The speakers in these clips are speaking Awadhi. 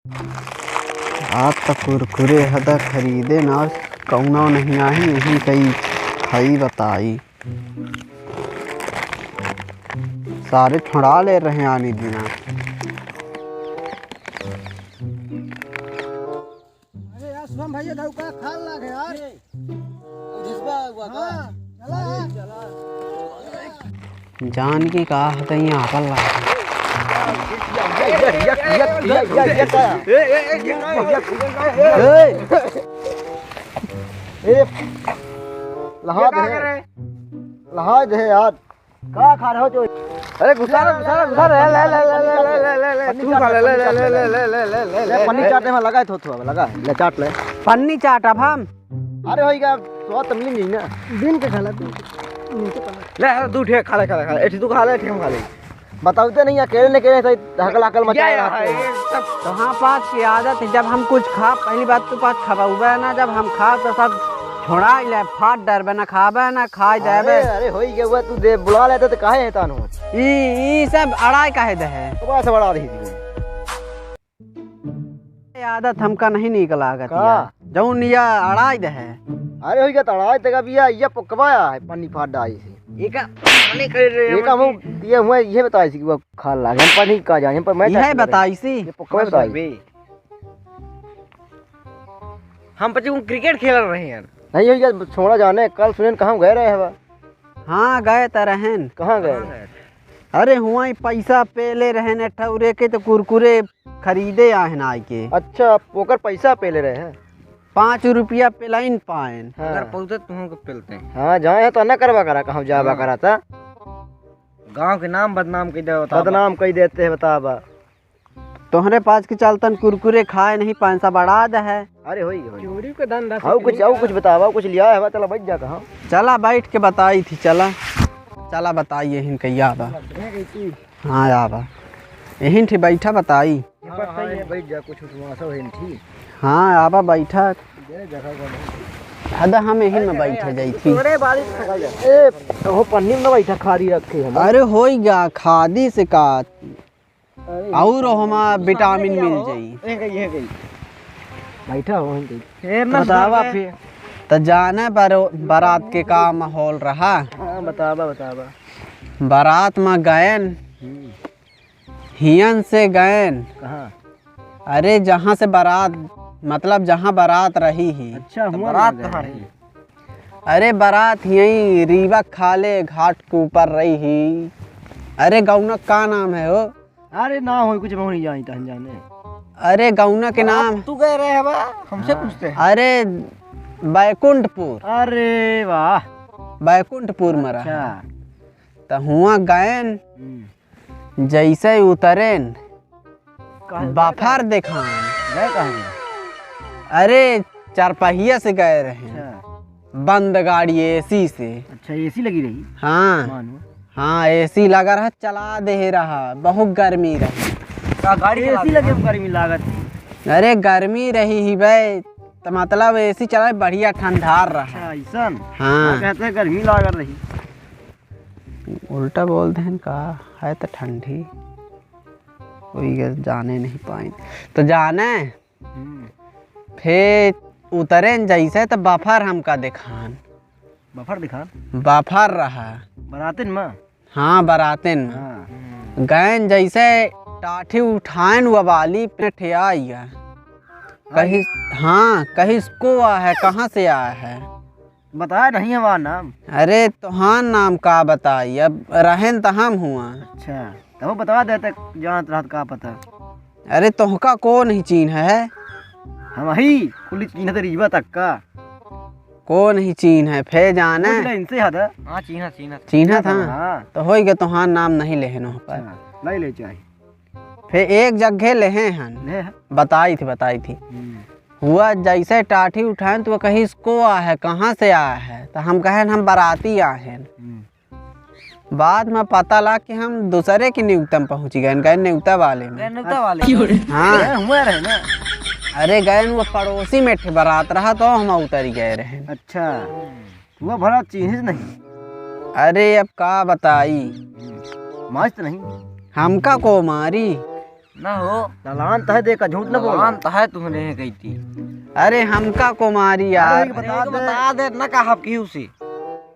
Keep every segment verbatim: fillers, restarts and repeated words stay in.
आज त कुरकुरे हदा खरीदे ना, कउनो नहीं आही, यही कई खाई बताई। सारे छोड़ा ले रहे आनी दिना। अरे यार, शुभम भैया, दाऊ का खाल लाग है यार। घिसबा हुआ का? हाँ, चला यार। जान के का हतई यहाँ पर लाग। ए, ए, ए, ए, ए, ए, ए, ए, लहा दे। लहा दे यार। का खा रहे हो जो? अरे घुसा रे, घुसा रे, घुसा रे, ले, ले, ले, तू खा ले, ले, ले, ले, ले, ले, ले, ले, ले, ले, पन्नी ले। चाटे में लगा है, थो, थो, अब लगा है, ले चाट ले। पन्नी चाट अब हम। अरे होई गया, स्वाद तो मिल गई ना। दिन के खाला तू, नीचे पड़ा। ले, अरे तू ठीक खा ले, खा ले, खा ले, एठी तू खा ले, एठी हम खा ले। बताओ तो नहीं, अकेले ने अकेले सही हकल हकल मचा क्या रहा है है। ये सब? तोहाँ पास की आदत है, जब हम कुछ खा, पहली बात तू पास खबाउबे ना, जब हम खा तो सब छोड़ाई ले, फाट डरबे ना, खाबे ना, खाई अरे, जाबे। अरे, होई गया हुआ, तू दे, बुला लेते तो काहे है तान होत? ई, ई सब अड़ाई काहे दे है? तो बस बड़ा रही थी। ये आदत हमका नहीं नीक लागत का? यार। जौन या अड़ाई दे है। अरे, होई गया तो अड़ाई तक अब या, या पकवाया है, पानी फाट डाई से। ये का, पानी खरीद रहे हैं एका हम। ये हुआ, ये बताई सी कि वो खा लागे, हम पानी का जाए, हम पर मैं यह क्या करें? बताई सी। ये पकवा बताई। बे। हम बच्चे को क्रिकेट खेल रहे हैं यार। नहीं, ये छोड़ा जाने, कल सुनेन कहाँ गए रहे हवा? हाँ, गए त रहेन। कहाँ गए रहे? अरे, हुआं ही पैसा पेले रहेन, एक ठौरे के तो कुरकुरे खरीदे आहिन आइके। अच्छा, ओकर पैसा पेले रहे हैं? पाँच रुपया पेलाइन पाएन। हाँ। अगर पहुँचे तुहों को पेलते हैं। हाँ, जाए हैं तो न करबा करा, कहूँ जाबा हाँ। करा था। गाँव के नाम बदनाम कई दे बताबा। बदनाम कई देते हैं, बताबा। तोहरे पास के चलतन कुरकुरे खाए नहीं, पैसा बढ़ा दे है। अरे होई, होई। चोरी के धंधा से आऊ कुछ, आऊ कुछ बतावा, आऊ कुछ लिया है, चला बैठ जा कहाँ। चला बैठ के बताई थी, चला। चला बताई यहिन कहिया बा। हाँ, आवा। यहिन ठी बैठा बताई। हाँ, हाँ, ये बैठ जा, कुछ उठवा सब यहिन ठी। हाँ, आवा बैठा। हदा हम यहिन में बैठा जाई थी। तोरे बारी में खा जा। ए, तो पन्नी में ना बैठा, खाली रखे हम। अरे होई गा, खादी से का? अरे, और हमा विटामिन मिल जाई। ये गई, ये गई। बैठा हो, वहीं गई। ए, ना बतावा सुधर फिर। त जाने बारो-, बारात के का माहौल रहा। हाँ, बतावा, बतावा। बारात में गयन, हम्म। हियन से गयन। कहाँ? अरे, जहाँ से बारात, मतलब, जहाँ बारात रही ही। अच्छा, तो हुआ बारात ना गए। कहाँ रही? अरे, बारात यहीं रीवा खाले घाट के ऊपर रही ही। अरे, गौना का नाम है हो? अरे ना होई, कुछ महू नहीं जानी तहन जाने। अरे गौना के बारात नाम तू गए रहे हवा, हमसे हाँ। पूछते हैं। अरे बैकुंठपुर। अरे वाह। बैकुंठपुर में रहा। अच्छा। त हुआ गएन, हम्म। जैसे उतरेन, कहाँ बफर देखान। गए कहाँ गए? अरे चारपहिया से गए रहे। अच्छा। बंद गाड़ी एसी से। अच्छा, एसी लगी रही? हाँ। मानो। हाँ, एसी लगा रहा, चला दे रहा, बहुत गर्मी रही। का गाड़ी चला एसी दे? लगे में गर्मी लागत है? अरे गर्मी रही ही बे, त मतलब एसी चलाए बढ़िया ठंडार रहा। अच्छा, ऐसन? हाँ। हाँ, कहते हैं गर्मी लागत रही। उल्टा बोल देहन का, है त ठंडी। कोई के जाने नहीं पाइन। त जाने, हम्म। फेर उतरेन जैसे त बफर हमका देखान। बफर देखान? बफर रहा। बरातिन में? हाँ, बरातिन में। हाँ। गएन जैसे टाठी उठाएन, वो वाली पे ठेआइया। कहिस, हाँ, कहिस को आ है, कहाँ से आया है? बताया नहीं हमार नाम। अरे, तोहार नाम का बताई, अब रहेन त हम हुआ। अच्छा, तब बता देते, जानत रहत का पता। अरे, तोहका को नहीं चीन्ह है? हम ही, कुली चीन्ह त रीवा तक का। को नहीं चीन्ह है, फे जाने। पूछ ले इनसे हद। हाँ, चीन्ह, चीन्ह। चीन्ह था? हाँ। तो होई गए, तोहार नाम नहीं लेहन वहाँ पर। अच्छा, नहीं ले चाही। फे एक जगह लेहे हन। ले। बताई थी, बताई थी। हम्म। हुआ जैसे टाठी उठाएन तो वो कहिस को आ है, कहाँ से आया है? तो हम कहेन हम बराती आए हैं। हम्म। बाद में पता ला कि हम दूसरे के नियुक्ता में पहुँच गए, गए नियुक्ता वाले में। गए नियुक्ता वाले में? हाँ। गए हुए रहे ना। अरे गए वो पड़ोसी में ठे बरात रहा तो हम उतर गए रहे। अच्छा। वो भला चीन्हिस नहीं। अरे अब का बताई। हम्म। मारिस तो नहीं? हमका को मारी? ना हो। ललान तहे देखा, झूठ न बोला। ललान तहे तुहने है कही थी। अरे हमका को मारी यार। अरे बता अरे दे। बता दे, ना कहा केहू से।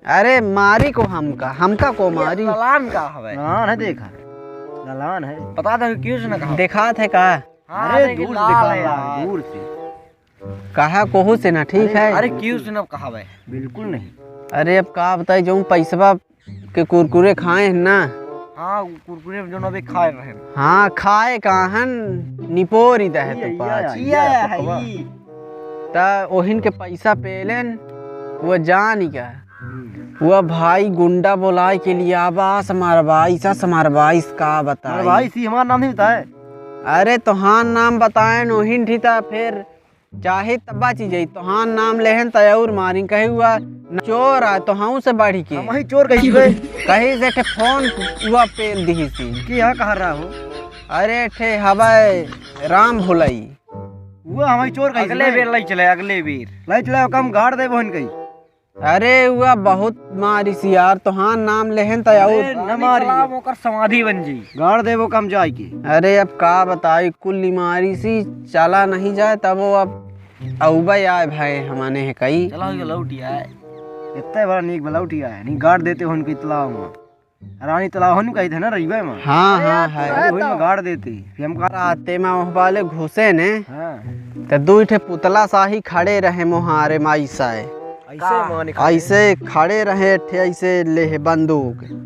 अरे मारी को हमका, हमका को ये मारी। ललान का हवे? ललान है देखा। ललान है। बता दे केहू से ना कहा। देखात है का? हाँ, अरे देख, दूर से लाल दिखा है रहा है, यार। दूर से। कहा कोहू से ना, ठीक अरे, है? अरे, केहू से ना कहावे। बिल्कुल नहीं। अरे, अब का बताई, जौन पैसवा के कुरकुरे खाए हैं ना। हाँ, उ कुरकुरे जौन अबे खाए रहे हैं। हाँ, खाए का हन, निपोरी दे है ये, तो ये, पाँच। ये, ये, ये, पकवा। ई। त ओहिन के पैसा पेलेन, वो जान गया। हम्म। वो भाई गुंडा बोलाए के लिए आबास मारबाइस, अस मारबाइस, का बताई? मारबाइस, ई हमार नाम नहीं बताए। अरे, तोहार नाम बताएन, ओहिन ठीक था, फिर चाहे तब्बा चीज है, तोहार नाम लेहन त और मारिन, कहे हुआ न चोर आ, तोहऊ से बढ़ी के। हम वही चोर कही बे। कही से ठे फोन हुआ पेल दिही सी। कि यहाँ कहाँ रहा हो? अरे ठे हवाए राम भुलाई। वो हमारी चोर कही अगले सी। बेर लाई चले, अगले बेर। लाई चले, कम गाड़ दे बहन कही। अरे, हुआ बहुत मारिस यार, तोहार नाम लेहन त अरे, और न मारी। सलाम ओकर समाधि बन जी। गाड़ देबो कम जाए के। अरे, अब का बताई, कुल मारिस, चला नहीं जाए, तब वो अब अउबे आए भाई, हमने है कई। चला हो गया, लौट ही आए। इतने बड़ा नीक बा, लौट ही आए। नहीं, गाड़ देते हो उनको इतला हुआ। रानी तालाब हनु कही थे ना रहिबे में। हाँ, हाँ, है। अरे, वही में गाड़ देती। फिर हम कहा राते में ओह वाले घुसे ने। हाँ। त दुई ठे पुतला साही खड़े रहे मोहारे में ऐसा है। ऐसे का? माने खड़े? ऐसे खड़े रहे ठे, ऐसे लेहे बंदूक।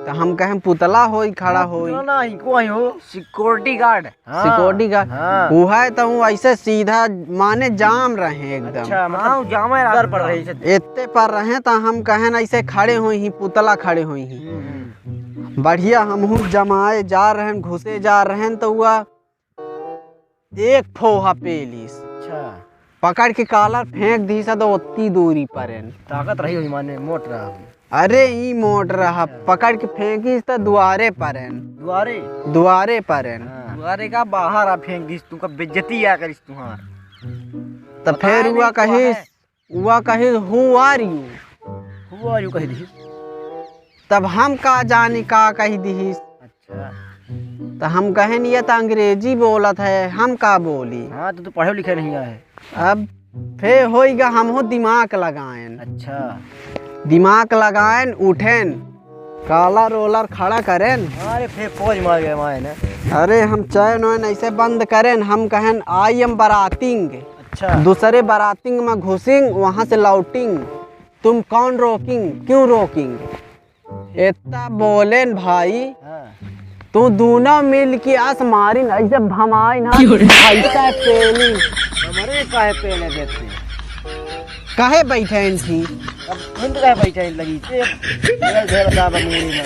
त हम कहें पुतला होई, खड़ा हाँ, होई। पुतला ना, इनको आई हो। Security guard। हाँ, security guard। हाँ। उहै त ऊ ऐसे सीधा माने जाम रहे एकदम। अच्छा, मतलब हाँ, ऊ जामे डर पड़ रही है। एत्ते पर रहे त हम कहेन ऐसे खड़े होई ही, पुतला खड़े होई ही। हम्म, हम्म। बढ़िया हमहू जमाए जा रहेन, घुसे जा रहेन त उआ एक फोहा पेलिस। अच्छा। पकड़ के collar फेंक दिहिस त ओत्ती दूरी परेन। ताकत रही होई माने मोट रहा होई। अरे ई मोट रहा, पकड़ के फेंकिस त दुआरे परेन। दुआरे? दुआरे परेन। हाँ। दुआरे का बाहर आ फेंक दिस, तुमका बेइज्जती आ करिस तुहार। त फेर उआ कहिस, उआ कहिस, "Who are you?" Who are you कहि दिहिस। तब हम का जानी का कहि दिहिस। अच्छा। त हम कहेन, "ये त अंग्रेजी बोलत है, हम का बोली?" हाँ, तो तू पढ़े लिखे नहीं है। अब फे होइगा, हमहू दिमाग लगाएन। अच्छा। दिमाग लगाएन, उठेन, collar ओलर खड़ा करेन। अरे, फे पोज मार गए माए ने। अरे, हम चैन वैन ऐसे बंद करेन, हम कहेन, "I am बरातिंग।" अच्छा। दूसरे बरातिंग में घुसिंग, वहाँ से लौटिंग। तुम कौन रोकिंग, क्यों रोकिंग? एत्ता बोलेन भाई, हाँ। तू दूनो मिल के अस मारिन, ऐसे भमाइन, हाँ, क्यों रे? ऐसा पेली। हमरे काहे पेले देते? काहे बैठे थी? अब तुम तो काहे बैठे लगी? ते ढेर ढेर का बा मेरी में।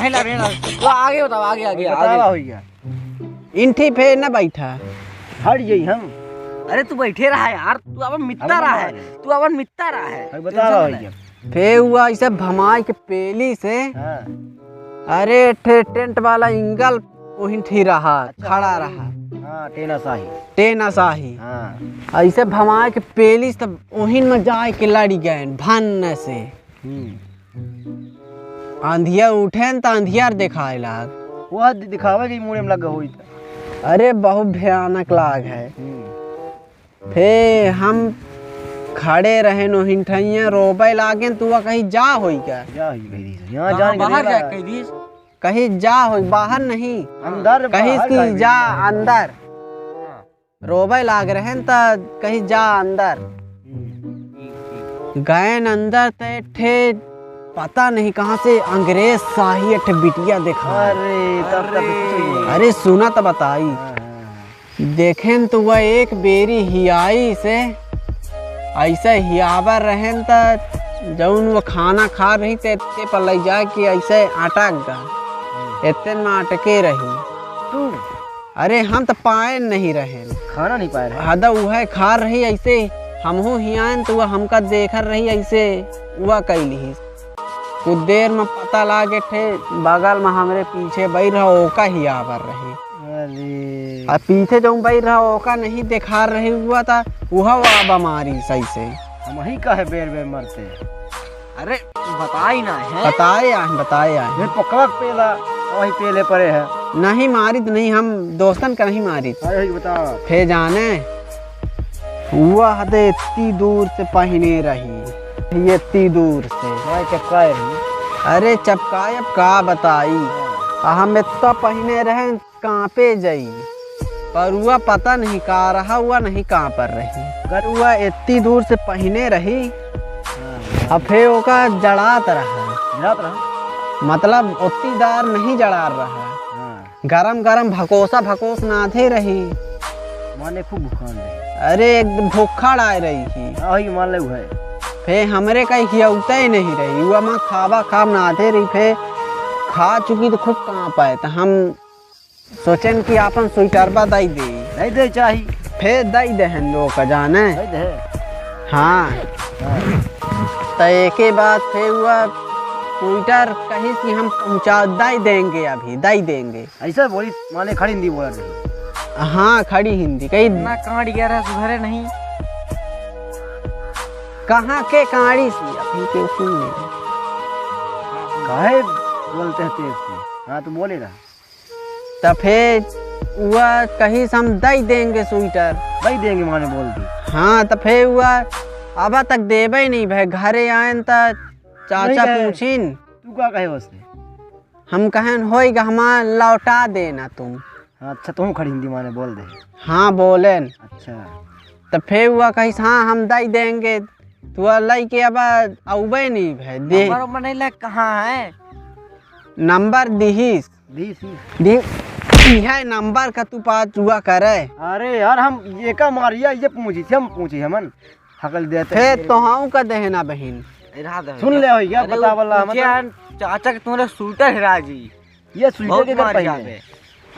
नहीं ला, नहीं ला। तो आगे बताओ, आगे, आगे, बतावा आगे। हो गया। इनठी फे न बैठा। हट जाई हम। अरे तू बैठे रहा यार, तू अपन मित्ता अरे रहा है, बाबा। तू अपन मित्ता रहा है। अरे बता रहा है। फे हुआ ऐसे भमाई के पेली से। हाँ। अरे ठे टेंट वाला एंगल ओहिन ठी रहा, अच्छा। खड़ा रहा। हाँ, टेना साही। टेना साही। हाँ। ऐसे भमाई के पेली से तब ओहिन में जाए के लड़ी गए भन्न से। हम्म। आंधिया उठेन त आंधियार देखाए लाग। वह दि-, दिखावे के मूड़े में लग होई त। अरे बहुत भयानक लाग है। हम्म। फे हम खड़े रहेन ओहिन ठइया रोबे लागेन त वह कही जा होई का? जा होई कही दीस। यहाँ कहाँ जान के बाहर देला। जा कही दीस? कही जा होई, बाहर नहीं। अंदर कही बाहर की का जा भी। अंदर। हाँ। रोबे लाग रहेन त कही जा अंदर। हम्म। गएन अंदर त एक ठे पता नहीं कहाँ से अंग्रेज साही एक ठे बिटिया देखा। अरे, तब तक कुछ नहीं। अरे सुना त बताई। हाँ, हाँ। देखेन त वह एक बेरी हियाई से ऐसे हियाबर रहेन त जौन वो खाना खा रही ते, ते पर लइ जाए कि ऐसे अटक गा। हम्म। एतन में अटके रही। तू? अरे हम त पाए नहीं रहेन। खाना नहीं पाए रहे? हदा उहे खा रही ऐसे, हमहू हियाएन त वह हमका देखर रही ऐसे, वह कइ लिहिस। कुछ देर में पता लागे ठे बगल में हमरे पीछे बई रहा, ओका हियाबर रही। अरे। आ पीछे जौन बई रहा, ओका नहीं देखार रही हुआ था, उहा वा बमारी सही से। हमही काहे बेर बेर मरते? अरे बताई ना है। बताए आए, बताए आए। ये पकवा के पेला। वही पेले पड़े है। नहीं मारित नहीं, हम दोस्तन का नहीं मारित। अरे, वही बता। फे जाने, हुआ हदे इतनी दूर से पहिने रही, ये इतनी दूर से। हाँ, चपकाए रही। अरे, चपकाए, अब का बताई? हाँ। हम इतना पहिने रहे, कांपे जाई, पर हुआ पता नहीं का रहा, हुआ नहीं कांपर रही। अगर हुआ इतनी दूर से पहिने रही, हाँ। अब फे ओका जड़ात रहा। जड़ात रहा? मतलब, उतनी दार नहीं जड़ार रहा। हाँ। गरम गरम भकोसा भकोस नाथे रही। माने खूब भुखान रही। अरे, एक भुक्खड़ आए रही थी। हाँ, वही मान ले है। फे हमरे कहीं खियौते नहीं रही, हुआ माँ खाबा खाब नाथे रही, फे खा चुकी तो खूब कांप आए, तो हम सोचेन कि आपन स्वेटरवा दई दे। नहीं दे चाही। फे दई देहन लोग का जाने। दई दे। हाँ। हाँ। त एके बाद फे हुआ स्वेटर कहिस कि हम पहुँचा दई देंगे, अभी दई देंगे। ऐसा बोली, माने खड़ी हिंदी बोला रही। हाँ, खड़ी हिंदी। कहीं ना कांड गया रहा, सुधरे नहीं। कहाँ के कांड़ी सी, अभी के सुन ले। काहे बोलते हैं तेज से? हाँ, तो बोले रहा। त फे हुआ कहिस हम दई देंगे स्वेटर। दई देंगे माने बोल दी। हाँ, त फे हुआ अब तक देबे नहीं भे। घरे आएन त चाचा नहीं गए। पूछिन। तू का कहे उससे? हम कहेन, "होई ग, हमार लौटा देना तुम।" हाँ, अच्छा, तुम खड़ी हिंदी माने बोल दे। हाँ, बोलेन। अच्छा। त फे हुआ कहिस, "हाँ, हम दई देंगे।" तू लइके अब अउबे नहीं भे। दे। नंबर उम्बर नहीं ले, कहाँ है? नंबर दिहिस। दिहिस ही। दि-, दिहे नंबर का तू पास हुआ करे। अरे यार, हम ये का मारिया, ये पूछी थी, हम पूछी हमन। हकल देते फे हैं। तोहाऊ का देहना बहिन। ए, रहा दे सुन भैया। ले हो, ये अरे, बता वो वाला, पूछे मतलब यार, चाचा के तूने स्वेटर हेरा जी। ये स्वेटर बहुत के घर मार पहने। जाते।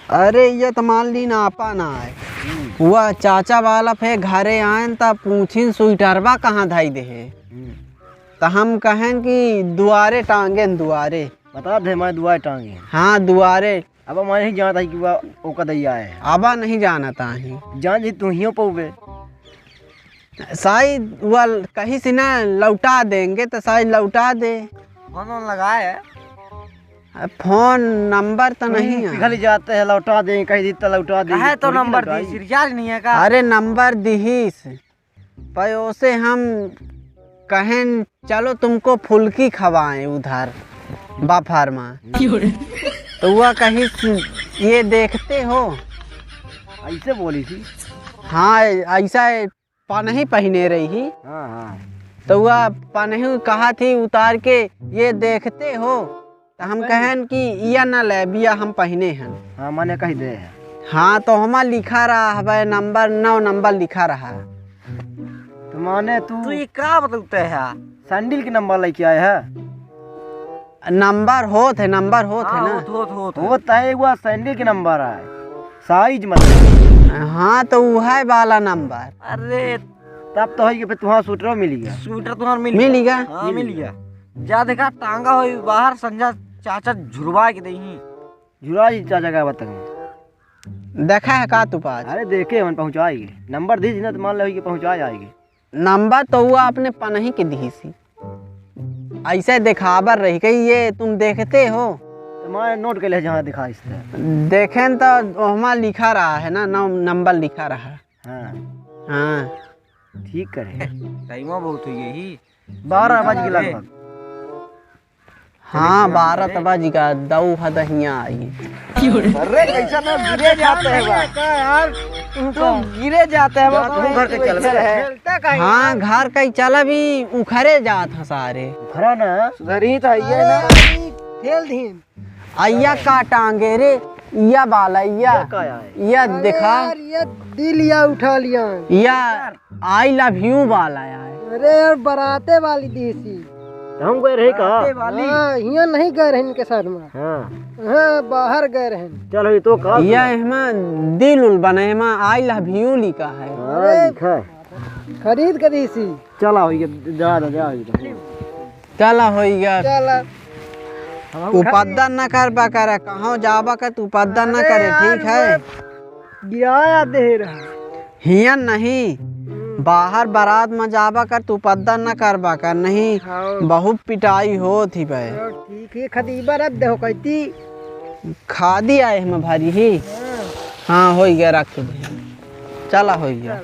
अरे, ये तो मान ली ना, आपा ना आए। हम्म। हुआ चाचा वाला फे घरे आएन, त पूछिन, "स्वेटरवा कहाँ धई देहे?" हम्म। त हम कहेन कि दुआरे टांगेन, दुआरे। बता दे, मैं दुआरे टांगे। हाँ, दुआरे। अब मैं नहीं जानता कि वह ओका दैया है। अब नहीं जानता ही। जान जी, तू हियो पौबे। शायद वह कहीं से ना लौटा देंगे, तो शायद लौटा दे। फोन वोन लगाए है? अब फोन नंबर तो नहीं है। पिघल जाते हैं, लौटा देंगे, कहीं दी तो लौटा देंगे। काहे तो थोड़ी नंबर लौटाई। दी, रिचार्ज नहीं है का? अरे नंबर दिहिस, पर ओसे हम कहें चलो तुमको फुल्की खवाएं उधर बफर में। तो वह कहिस, "ये देखते हो?" ऐसे बोली थी। हाँ, ऐसा है। पनही पहिने रही ही। हाँ, हाँ। तो वह पनही कहा थी उतार के, "ये देखते हो?" तो हम कहेन कि "या ना ले, बिया हम पहिने हन।" हाँ, माने कही दे है। हाँ, तो हमार लिखा रहा हवे नंबर, नौ नंबर लिखा रहा। तो माने तू तू ये का बतौते है? सैंडल के नंबर लेके आए है? नंबर होत है, नंबर होत है हाँ, ना? होत, होत, होत, होत। होत है, वो सैंडल के नंबर है, साइज मतलब। हाँ, तो उहै वाला नंबर। अरे। तब तो है कि फिर तुहार स्वेटर मिल गया। स्वेटर तुहार मिल मिल गया। गया? हाँ, मिल मिल गया। गया। जा देखा, टांगा होई बाहर, संझा चाचा झुरवा के देही। झुरवा जी चाचा का बताऊँ? देखा है का तू पास? अरे देखे, हमन पहुँचाएगी। नंबर दी ना, तो मान लो कि पहुँचा जाएगी। नंबर तो हुआ अपने पनही के दिहिसी। ऐसे देखाबर रही कि "ये तुम देखते हो?" तो मैं नोट के ले जहाँ दिखा इससे। देखें तो ओहमा लिखा रहा है ना, नौ नंबर लिखा रहा। हाँ। हाँ। ठीक करे। टाइमा बहुत हुई है ही। बारह बज के लगभग। हाँ, बारह त बज गा, दऊ ह दहिया आई। अरे, कैसा ना गिरे जाते हैं बा। का यार, तू तो गिरे जाते हैं बा, तू घर के चल रहे। हाँ, घर के चल, अभी उखरे जात ह सारे। उखरा ना। सुधरी तो है ये ना। ठेल दीन। अइया का टांगे रे, इया बाला, इया। ये का है? इया अरे देखा। यार, ये दिल या उठा लिया। इया I love you वाला आए। अरे यार, बराते वाली देसी। हम गए रहे का? बराते वाली? हाँ, हियाँ नहीं गए रहे इनके साथ में। हाँ। हाँ, बाहर गए रहे। चल, ये तो का? या एहमा दिल उल बने, एहमा I love you लिखा है। हाँ, अरे, लिखा है। खरीद के देसी। चला हो, ये जा, जा, जा, जा। चला होइगा। चला। उपद्दर न करबा करे, कहाँ जाबा के तू उपद्दर न अरे करे, यार, ठीक है? वो गिराया दे रहा। हियन नहीं, हम्म। बाहर बारात में जाबा कर, तू उपद्दर न करबा कर, नहीं, हाँ। बहुत पिटाई होत ही बे। हाँ, ठीक है, खदीबा रख दे हो कहती। खादी आए हम भारी ही। हाँ, होइ गया, रख के भैया। चला, होइ गया।